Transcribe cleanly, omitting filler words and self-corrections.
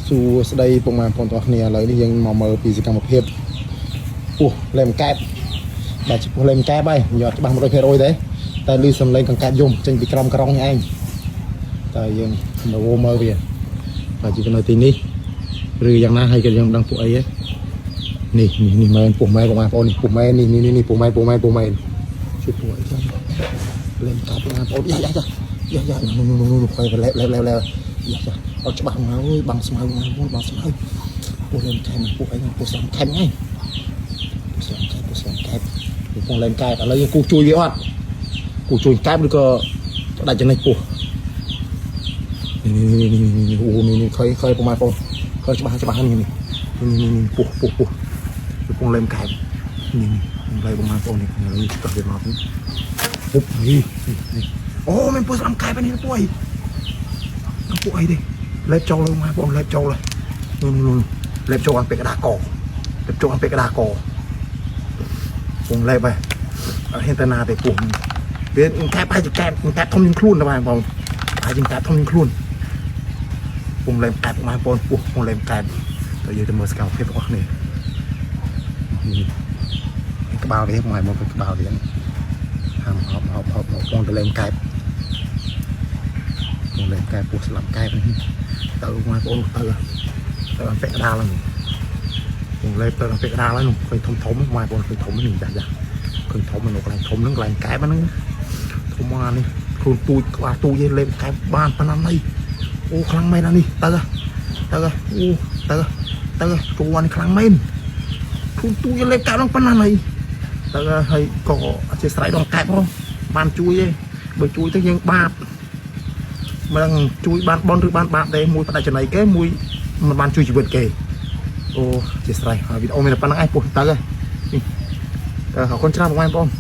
សួស្តីពុកម៉ែបងប្អូនទាំងអស់គ្នាឥឡូវនេះយើងមកមើលពីសកម្មភាពពស់លែមកែបបាទជាពស់លែមកែបហើយខ្ញុំអត់ច្បាស់100%ទេតែឮសំឡេងកង្កែបយំចេញពីក្រោមក្រុងនេះឯងតែយើងមកមើលវាបាទជានៅទីនេះឬយ៉ាងណាហើយក៏យើងមិនដឹងពួកអីទេនេះនេះនេះមែនពស់ម៉ែពុកម៉ែបងប្អូននេះពស់ម៉ែនេះនេះនេះពស់ម៉ែពស់ម៉ែពស់ម៉ែជួយពស់អីចឹងលែមកែបបងប្អូនយ៉ាយ៉ាយ៉ាយ៉ានោះនោះនោះខ້ອຍលែលែលែលែយ៉ាយ៉ាអត់ច្បាស់មកអើយបាំងស្មៅមកបងបាំងស្មៅពស់លែមកែបពស់អីពស់ស្លំខែមហ្នឹងពស់ស្លំខែមពស់ស្លំខែមពស់លែមកែបឥឡូវយើងគូជួយវាអត់គូជួយកែបឬក៏ផ្ដាច់ចំណេះពស់នេះនេះនេះនេះអូនេះនេះខ້ອຍខ້ອຍបងប្អូនខ້ອຍច្បាស់ច្បាស់នេះនេះនេះនេះពស់ពស់ពស់ពស់លែមកែបនេះនេះលែបងប្អូននេះឥឡូវស្កវាមកពុបនេះនេះអូមានពស់ស្លំកែបនេះពស់អី ពួកអីទេលេបចូលលើមកបងលេបចូលហើយនោះនោះលេបចូលអាពាក់កដាកលេបចូលអាពាក់កដាកពងលេបហើយអត់ហ៊ានទៅណាទេពោះវាកែបហើយកែបកែបធំជាងខ្លួនដែរបងហើយជាងកែបធំជាងខ្លួនពងលេបកែបមកបងពោះពងលេបកែបទៅយើងទៅមើលសកម្មភាពរបស់គ្នានេះក្បាលវាមកមកក្បាលវាហាមហប់ហប់ហប់បងទៅលេបកែប ពងលេបកែបពោះស្លាប់កែបនេះទៅបងប្អូនទៅទៅអំពាក់កដាលហ្នឹងពងលេបទៅអំពាក់កដាលហ្នឹងឃើញធំធំបងប្អូនឃើញធំនេះចាស់ចាស់ឃើញធំនៅកន្លែងធំហ្នឹងកន្លែងកែបហ្នឹងធំមកនេះខ្លួនទូចក្បាលទូចឯងលេបកែបបានប៉ុណ្ណានេះអូខ្លាំងមែនអានេះទៅទៅអូទៅទៅជួនេះខ្លាំងមែនខ្លួនទូចលេបកែបហ្នឹងប៉ុណ្ណានេះទៅហើយក៏អធិស្ឋានដល់កែបផងបានជួយឯងបើជួយទៅយើងបាប មិនដឹងជួយបានបនឬបានបាបទេមួយផ្ដាច់ចំណៃគេមួយមិនបានជួយជីវិតគេអូជាស្រ័យហើយវីដេអូមានតែប៉ុណ្្នឹងឯងពោះទៅនេះអរគុណច្រើនបងប្អូន។